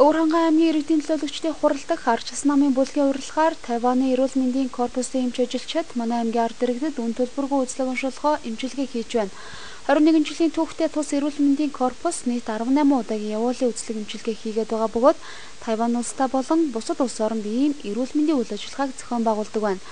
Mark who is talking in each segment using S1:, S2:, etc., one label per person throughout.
S1: Өвөр хангай аймгийн иргэдийн төлөөлөгчдийн хурал дахь Арчилсан намын бүлгийн урилгаар Тайваны эрүүл мэндийн корпусын эмч ажилчид манай аймгийн ард иргэдэд үн төлбөргүй үзлэг оншуулгоо эмчилгээ хийж байна. 21 жилийн түүхтэй тус эрүүл мэндийн корпус нийт 18 удаагийн явуулын үзлэг эмчилгээ хийгээд байгаа бөгөөд Тайван улстай болон бусад улс оронд ийм эрүүл мэндийн үйл ажиллагааг зохион байгуулдаг байна.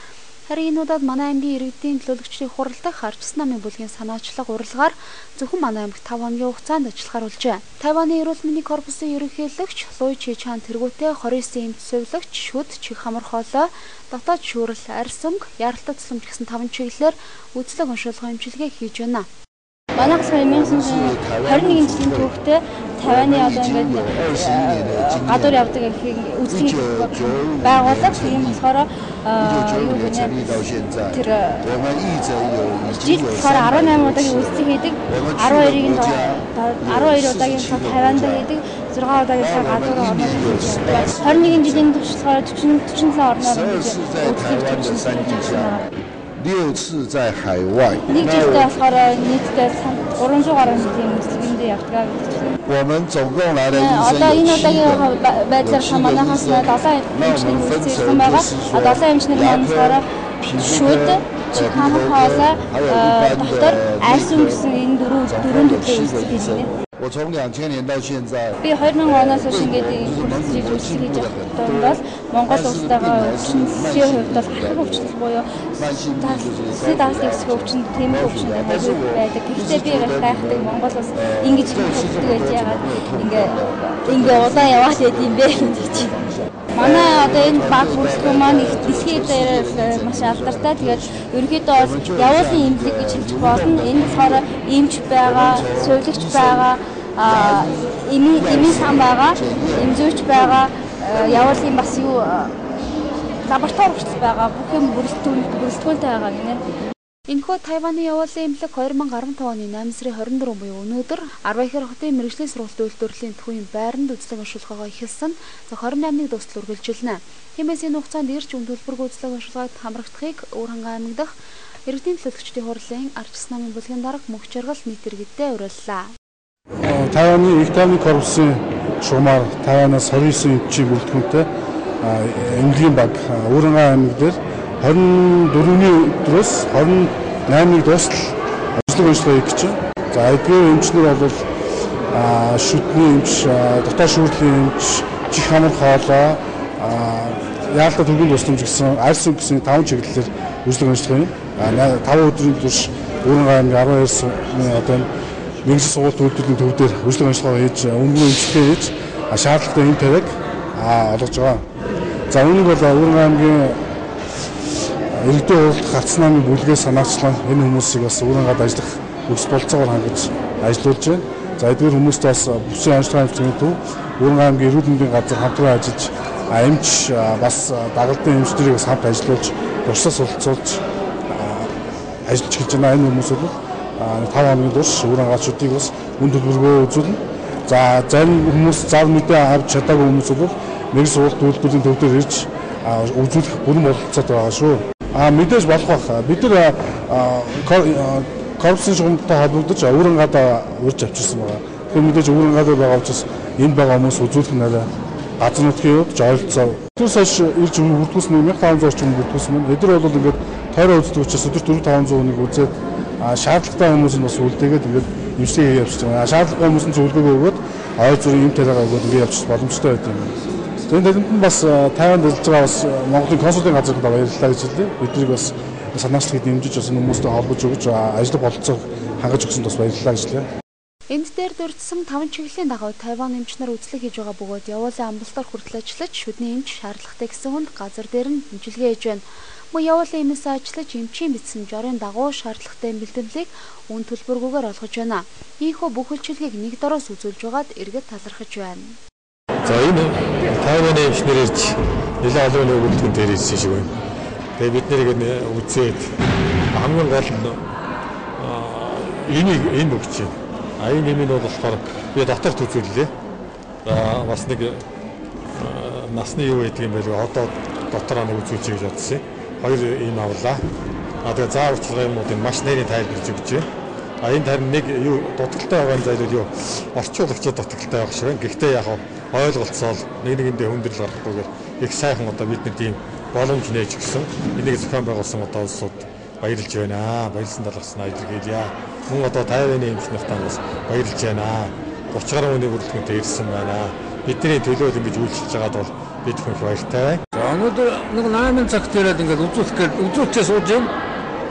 S1: Харин энэ удаад манай аймгийн иргэдийн төлөөлөгчдийн хурал дахь Арчилсан намын бүлгийн санаачлах урилгаар зөвхөн манай аймагт 5 хоногийн хугацаанд ажиллахаар болжээ. Тайваны эрүүл мэндийн корпусын ерөнхийлөгч Луй Чи Чан тэргүүтээ 29 эмч сувилагч, шүд, чих хамар хоолой, дотоод шүүрэл, арьс өнгө, яралтай тусламж гэсэн 5 чиглэлээр үзлэг оншуулгын эмчилгээ хийж байна.
S2: Манай болохоор 1921 жилийн түүхтэй Тайваны одоо ингээд гадуур явдаг үзлэгийг байгууллага. Тийм болохоор юу гэнэ тэр жил болохоор 18 удаагийн үзлэг хийдэг, 12-ыг нь 12 удаагийн Тайванд хийдэг, 6 удаагийн гадуур орноор хийж явдаг. 21 жилийн турш болохоор 47 орноор ингэж үзлэг хийж байна.
S3: 6次在海外。
S2: Нэг жилдээ болохоор нийтдээ 300 гаруй тийм үзлэгэндээ явдаг гэж байна.
S3: 我们总共来的医生
S2: Одоо энэ удаагийн байдлаар манайхаас 7 эмч нар хүрсэн байгаа. 7 эмч нар маань болохоор шүд, чих хамар хоолой, дотор арьс өнгө гэсэн энэ дөрвөн төрлийн үзлэг хийж байна.
S3: 我从2000年到现在
S2: би 2000 оноос хойш ингээд хүрэлцэж үзлэг хийж явах тутамд бол Монгол улстайгаа өвчнөлийн хувьд бол харах өвчлөл буюу засны даалгаврын хэсэг өвчнөд тэмдэг өвчнөд аягүй байдаг. Гэхдээ би гайхдаг Монгол улс ингэж хөгждөг байж яагаад ингээ удаан яваад байд юм бэ гэдэг чинь. Манай одоо энэ баг бүрэлдэхүүн маань их дэлхийд дээр маш алдартай. Тэгээд ерөнхийдөө бол явуулын эмнэлэг гэж хэлж болно. Энэ болохоор эмч байгаа, сувилагч байгаа, эмийн сан байгаа, эмзүүч байгаа, явуулын бас юу лаборатори хүртэл байгаа. Бүх юм бүрэлдэхүүнтэй байгаа гинэ.
S1: Энэхүү Тайваны явуулын эмнэлэг 2015 оны 8 сарын 24 буюу өнөөдөр Арвайхэр хотын мэргэжлийн сургалт үйлдвэрлэлийн төвийн байранд үзлэг оншуулгоо эхэлсэн. За 28-ны дуустал үргэлжилнэ. Тиймээс энэ хугацаанд ирж үн төлбөргүй үзлэг оншуулгад хамрагдахыг Өвөр хангай аймаг дахь иргэдийн төлөөлөгчдийн хурлын Арчилсан намын бүлгийн дарга Мөнх Жаргал нийт иргэддээ уриаллаа.
S4: Тайваны их тайвны корпусын шугамар Тайванаас 29 эмчийн бүрэлдэхүүнтэй эмнэлгийн баг Өвөр хангай аймаг дээр 24-ний өдрөөс 28-ны дуустал ажлыг онцлог хийх гэж байна. За эдгээр эмчнэр бол шүдний эмч, дотоод шүүрлийн эмч, чих хамар хоолой, яалтаа төргийн тусламж гэсэн арьс өнгө гэсэн 5 чиглэлээр үзлэг онцлог юм. 5 өдрийн турш Өвөр хангай аймгийн 12 одоо мэргэжил сургалт үйлдвэрлэлийн төв дээр үзлэг онцлогоо хийж, үнэгүй эмчилгээ хийж, шаардлагатай эм тариаг олгож байгаа. За үүнийг бол Өвөр хангай аймгийн иргэдийн хуралдах Арчилсан намын бүлгээс санаачлан энэ хүмүүсийг бас Өвөр хангайд ажиллах өс болцоогоор хангаж ажиллуулж байна. За эдгээр хүмүүст бас бүсийн онцлогын эмчилгээний төв Өвөр хангай аймгийн эрүүл мэндийн газар хамтран ажиллаж, эмч бас дагалдын эмч нарыг бас хамт ажиллуулж, туршлага суралцуулж ажиллаж эхэлж байна. Энэ хүмүүс бол 5 хоногийн турш Өвөр хангайчуудыг бас үн төлбөргүй үзүүлнэ. За зарим хүмүүс зав мэдээ авч чадаагүй хүмүүс бол мэргэжил сургалт үйлдвэрлэлийн төв дээр ирж үзүүлэх бүрэн бололцоотой байгаа шүү. Мэдээж болох байх. Бид нар корпусын шугамтай холбогдож Өвөр хангайд урьж авчирсан байгаа. Тэгэхээр мэдээж Өвөр хангайд байгаа учраас энд байгаа хүмүүс үзүүлэх нь арай газар нутгийн хувьд ойролцоо. Тэрс хойш ирж бүртгүүлсэн 1500 орчим бүртгүүлсэн байна. Эдгээр бол ингээд тойроо үздэг учраас өдөрт 4500 хүнийг үзээд шаардлагатай хүмүүс нь бас үлдээгээд ингээд эмчилгээ явуулж байгаа. Шаардлагатай хүмүүс нь зөвлөгөөгөө өгөөд ойр зүрийн эм тариагаа өгөөд ингээд явчих боломжтой байдаг юм. Энэ танилт нь бас Тайванд ажиллаж байгаа бас Монголын консулын газрын баярлалаа гэж хэлье. Биднийг бас санаачлагыг дэмжиж бас хүмүүстэй холбож өгч ажиллах бололцоог хангаж өгсөнд бас баярлалаа гэж хэлье.
S1: Энд дээр дурдсан 5 чиглэлийн дагуу Тайван эмч нар үзлэг хийж байгаа бөгөөд явуулын амбулатори хүртэл ажиллаж шүдний эмч шаардлагатай гэсэн хүнд газар дээр нь эмчилгээ хийж байна. Мөн явуулын эмээс ажиллаж эмчийн бичсэн жорын дагуу шаардлагатай бэлтгэлийг үн төлбөргүйгээр олгож байна. Ийхүү бүх үйлчилгээг нэг дороос үзүүлж байгаад иргэд талархаж байна.
S5: За энэ Тайваны эмч нар ирж нэлээд олон хүний бүрэлдэхүүн дээр ирсэн шиг байна. Тэгээ бид нарыг үзээд хамгийн гол нь энийг энэ өгч байна. А энэ юм нь бол болохоор би доторт үзүүллээ. За бас нэг насны юу гэдэг юм бэ? Одоо дотороо нэг үзүүлчихье гэж бодсон юм. Хоёр юм авлаа. А тэгээ зааварчилгаа юмнуудыг маш нарийн тайлбарж өгч байна. А энд харин нэг юу дутагдaltaй байгаа юм зайлуул юу орчуулагчид дутагдaltaй байх шиг байна. Гэхдээ яг ойлголцоол нэг нэгэндээ хүндрэл гаргахгүйгээр их сайхан одоо бид нар тийм боломж нээж өгсөн. Энийг зохион байгуулсан одоо улсууд баярлж байна. Баярлсан талархсан илэрхийлье. Мөн одоо Тайваны эмч нартаа бас баярлж байна. 30 гаруй хүний бүрэлдэхүүнтэй ирсэн байна. Бидний төлөө ингэж үйлчилж байгаад бол бид хүн их баяртай байна.
S6: За өнөөдөр нэг 8 цагт ирээд ингээд үзүүлэх гээд үзүүлчээ сууж юм.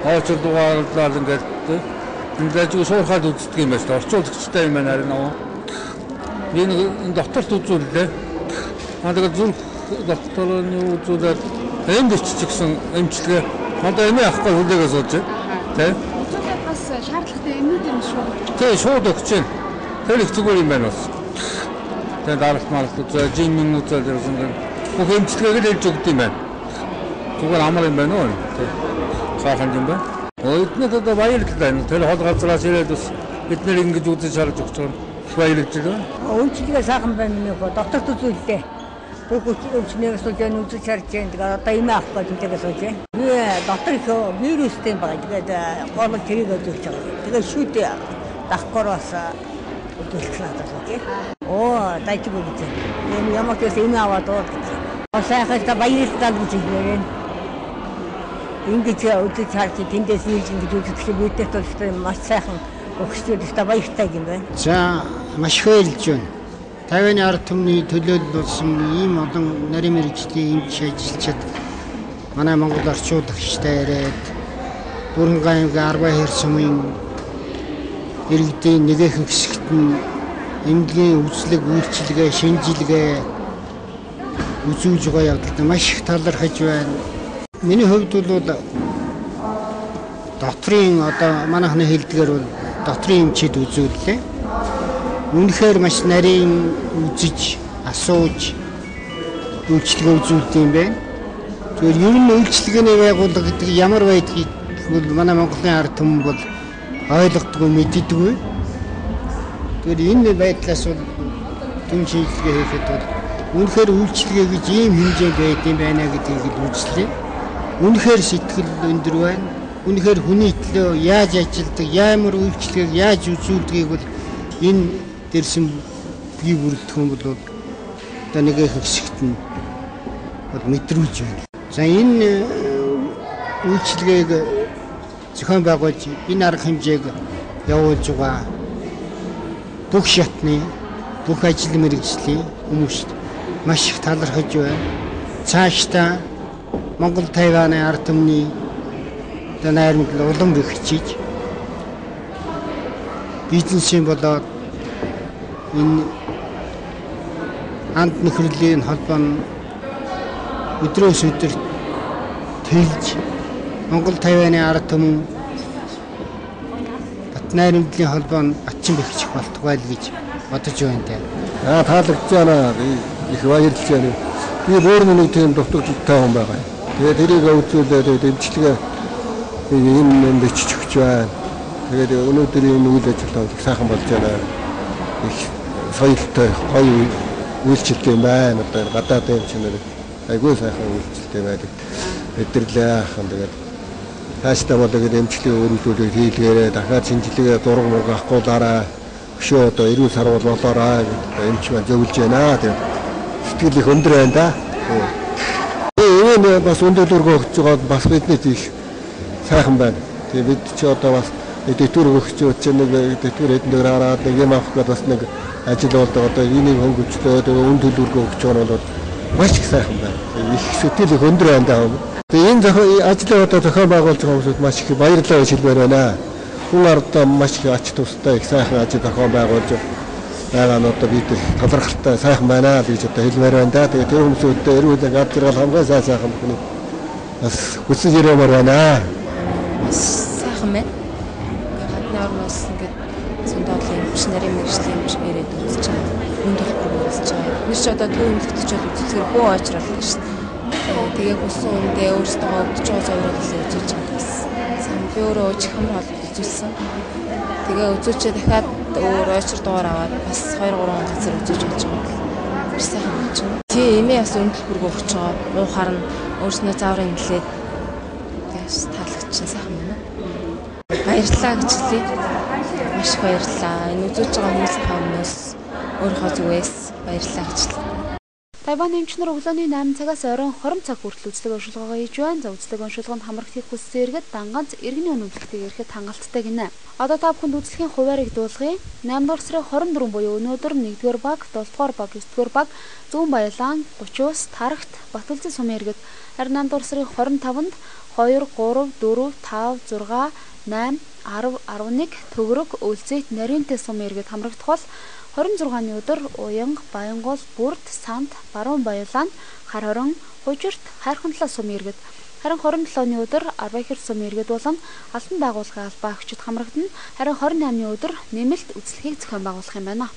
S6: Хоочор дугаарлал ингээд энэ лажиг суурхаад үздэг юм байна шүү дээ. Орчуулагчтай юм байна харин аа. Би нэг докторт үзүүллээ. Аа тэгээд зүрх докторны үзүүлээд энд биччихсэн эмчилгээ. Одоо эмээ авахгүй хүлээгээ сууж байна. Тэ?
S1: Үзүүлээд бас шаардлагатай эмнүүд юм шууд.
S6: Тий, шууд өгч байна. Тэр их зүгээр юм байна бас. Тэгээд даралт маралт үзээ, жин үзэл ерөөсөн бүх эмчилгээг л хэлж өгд юм байна. Зүгээр амар юм байна уу? Тий. Сайхан юм байна. Эднээс одоо баярлалаа байна. Тэр хол газраас ирээд бас бид нэр ингэж үзэж харж өгч байгаа. Их баярлж байна.
S7: Үйлчилгээ сайхан байна миний хөө. Докторт үзүүллээ. Бүх өвчнээс сууж байна, үзэж харж байна. Тэгээд одоо эмээ авах гэж хүлээгээ сууж байна. Би доктор их вирустэй байгаа. Тэгээд гол тэрийг үзүүлж байгаа. Тэгээд шүд давхар бас үзүүлэх надад сууж байна. Оо, дайчгүй гэж. Энэ ямар ч байсан эмээ аваад уу гэж. Сайхан та баярлалаа гэж хэлмээр. Ингэж үзэж харж тэндээс нийлж ингэж үзэх биднэрт бол маш сайхан өгчтэй та баяртай юм байна.
S8: За маш их баярлж байна. Тайваны ард түмний төлөөлөл болсон ийм олон нарийн мэргэжлийн эмч ажилчид манай Монгол орчуулагчтай яриад Бүрхэнгай аймгийн Арвай хэр сумын иргэдийн нэгэн хэсэгт нь эмнэлгийн үзлэг, үйлчилгээ, шинжилгээ үзүүлж байгаа явдалд маш их талархаж байна. Миний хувьд бол дотрын одоо манайхны хэлдгээр бол дотрын эмчид үзүүллээ. Үнэхээр маш нарийн үзэж, асууж үйлчилгээ үзүүлдэг юм байна. Тэгэхээр ер нь үйлчилгээний байгууллага гэдэг ямар байдгийг бол манай Монголын ард түмэн бол ойлгодгүй, мэддэггүй. Тэгэхээр энэ байдлаас бол түн шинжилгээ хийхэд бол үнэхээр үйлчилгээ гэж ийм хэмжээнд байд юм байна гэдгийг л үзлээ. Үнэхээр сэтгэл өндөр байна. Үнэхээр хүний төлөө яаж ажилдаг, ямар үйлчилгээг яаж үзүүлдгийг бол энэ дэрсэн бие бүрэлдэхүүн бол одоо нэг их хэсэгт нь бол мэдрүүлж байна. За энэ үйлчилгээг зохион байгуулж энэ арга хэмжээг явуулж байгаа бүх шатны, бүх ажил мэргэжлийн хүмүүст маш их талархаж байна. Цаашдаа Монгол Тайваны ард түмний одоо найрамдал улам бэхжиж бизнесийн болоод энэ анд нөхрөлийн холбоо нь өдрөөс өдөр тэлж Монгол Тайваны ард түмэн бат найрамдлын холбоо нь батчин бэхжих болтугай л гэж бодож байна даа.
S9: Аа таалагдж байна. Их баярлж байна. Би өөр нэг тийм дутагдaltaй хүн байгаа. Тэгээд тэрийг үзүүлээд эмчилгээ ийм юм бичиж өгч байна. Тэгээд өнөөдөр энэ үйл ажиллагаа их сайхан болж байна. Их соёлтой гоё үйлчлэлт юм байна. Одоо гадаад эмч нар айгүй сайхан үйлчлэлтэй байдаг. Мэдэрлээ ахын тэгээд цаашдаа бол тэгээд эмчилгээ өргөжлүүлээд хийлгээрээ дахиад шинжилгээ зураг мураг авахгүйдаараа өшөө одоо эрүүл сарвал болоорой гэдэг эмч маань зөвлөж байна. Тэгээд сэтгэл их өндөр байна да. Энэ бас өндөрлөргөө өгч байгаа бас биднээс их сайхан байна. Тэгээ бид чи одоо бас дэвтүр өгч чинь нэг дэвтүр хэдэн дээр хараад нэг юм авах гээд бас нэг ажил болдог. Одоо энийг хөнгөвчлөөд үн төлөвлөгөө өгч байгаа нь бол маш их сайхан байна. Их сэтгэл их өндөр байна даа. Тэгээ энэ ажлыг одоо зохион байгуулж байгаа хүмүүсд маш их баярлалаа гэж хэлмээр байна. Хүн ардаа маш их ач тустай их сайхан ажил зохион байгуулж байгаа нь одоо бид талархалтай сайхан байна л гэж одоо хэлмээр байна да. Тэгээ тэр хүмүүсүүдтэй эрүүл ад жаргал хамгийн сайн сайхан бүхний бас хүсэж ирэмээр байна.
S10: Бас сайхан байна. Гадны орноос ингээд зөндөө олон эмч нарын мэргэжлийн эмч ирээд үзэж байгаа. Үн төлбөр үзэж байгаа. Бид нар ч одоо төв эмнэлэгт ч үзүүлэхээр бөө очрол шүү дээ. Тэгээ хүссэн үндэ өөрсдөө өвдөж байгаа зоврол үзүүлж байгаа бас. Сайн би өөрөө чихэм бол үзүүлсэн. Тэгээ үзүүлчээ дахиад өөр очир дугаар аваад бас 2 3 газар үзүүлж болж байгаа. Маш сайхан болж байна. Тий, эмээ бас үн төлбөргөө өгч байгаа. Уухаар нь өөрснөө зааврын нэлээд тэгээс таалагдчихсан сайхан байна. Баярлалаа гэж хэлье. Маш их баярлалаа. Энэ үзүүлж байгаа хүмүүсийнхаа өмнөөс Өөрийнхөө зүгээс баярлалаа гэж хэлсэн.
S1: Тайваны эмч нар өглөөний 8 цагаас оройн 20 цаг хүртэл үзлэг оншилгоогоо хийж байна. За үзлэг оншилгоонд хамрагдахыг хүссэн иргэд дан ганц иргэний үнэмлэхтэйг ирэхэд хангалттай гинэ. Одоо та бүхэнд үзлэгийн хуваарийг дуулгая. 8 дугаар сарын 24 буюу өнөөдөр 1-р баг, 7-р баг, 9-р баг, Зүүн Баялаан, 39, Тарагт, Батүлзэн сумын иргэд. Харин 8 дугаар сарын 25-нд 2, 3, 4, 5, 6, 8, 10, 11 Төгрөг, Өлзийт, Нарийнтай сумын иргэд хамрагдах бол 26-ны өдөр Уянга, Баянгол, Бүрд, Санд, Баруун Баялаан, Хар хорон, Хужирт, Хайрханлаа сумын иргэд. Харин 27-ны өдөр Арвайхэр сумын иргэд болон Албан байгууллагын албаа агчид хамрагдана. Харин 28-ны өдөр нэмэлт үзлэгийг зохион байгуулах юм байна.